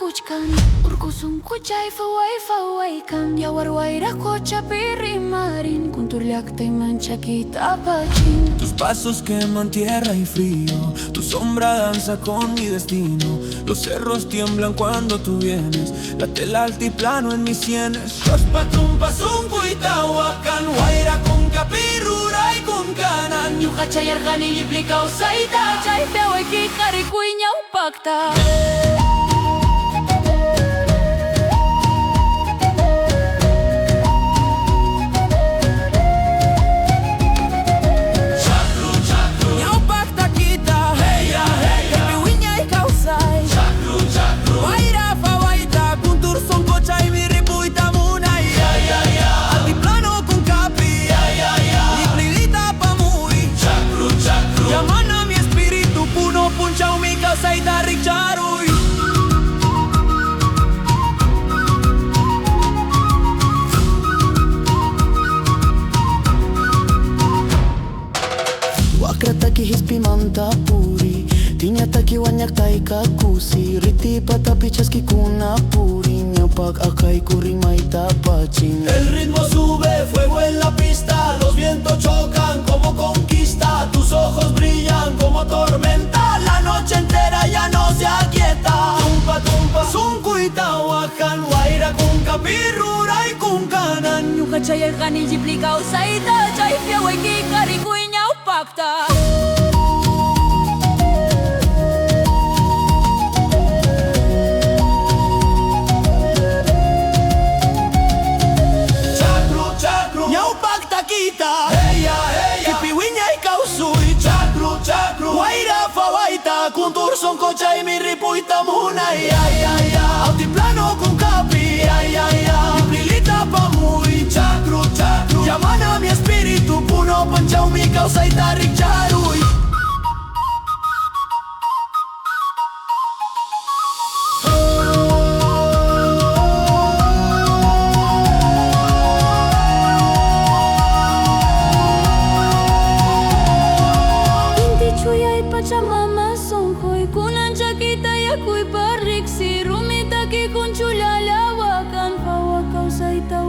Kuchkan urqu sunquchay phaway phawaykan yawar wayra quchapi rimarin kuntur llaqtayman chakiyta apachin. Tus pasos queman tierra y frío, tu sombra danza con mi destino. Los cerros tiemblan cuando tú vienes, late el altiplano en mis sienes. Qospa tumpa sunquyta waqan, wayra kunkapi ruraykun kanan. Ñuqa chayarqani llipli kawsayta chaypi awayki qarikuy ñawpaqta. Chakru, chakru, Ñawpaq takita, heya, heya. kaypi wiñay kawsay. Chakru, chakru, Wayra phawayta, kuntur sunquchaymi ripuyta munay. ya, ya, ya. Altiplano kunkapi, Ya, ya, ya. lliplilita apamuy. Chakru, chakru, Yamana mi espíritu, puno punchawmi kawsayta rikcharuy. Waqrataki hispimanta puri, tiñataki wañaqtayqa kusi, riti patapi chaskikuna puri, ñawpaq aqayku rimayta pachin. El ritmo sube, fuego en la pista, los vientos chocan como conquista, tus ojos brillan como tormenta, la noche entera ya no se aquieta. Tumpa, tumpa, sunquyta waqan, wayra kunkapi ruraykun kanan. Ñuqa chayarqani llipli kawsayta chaypi awayki qarikuy ñawpaqta. Chakru, chakru, Ñawpaq takita, heya, heya. kaypi wiñay kawsuy. Chakru, chakru, Wayra phawayta, kuntur sunquchaymi ripuyta munay. Ay, ay, ay. Altiplano kunkapi, ay, ay, ay. Lliplilita apamuy. Chakru, chakru, Yamana mi espíritu, puno punchawmi kawsayta rikcharuy. Inti chuyay pachamama sunquy kunan chakita yakuypa riqsi rumi taki kunchulala waqan phawa kawsayta.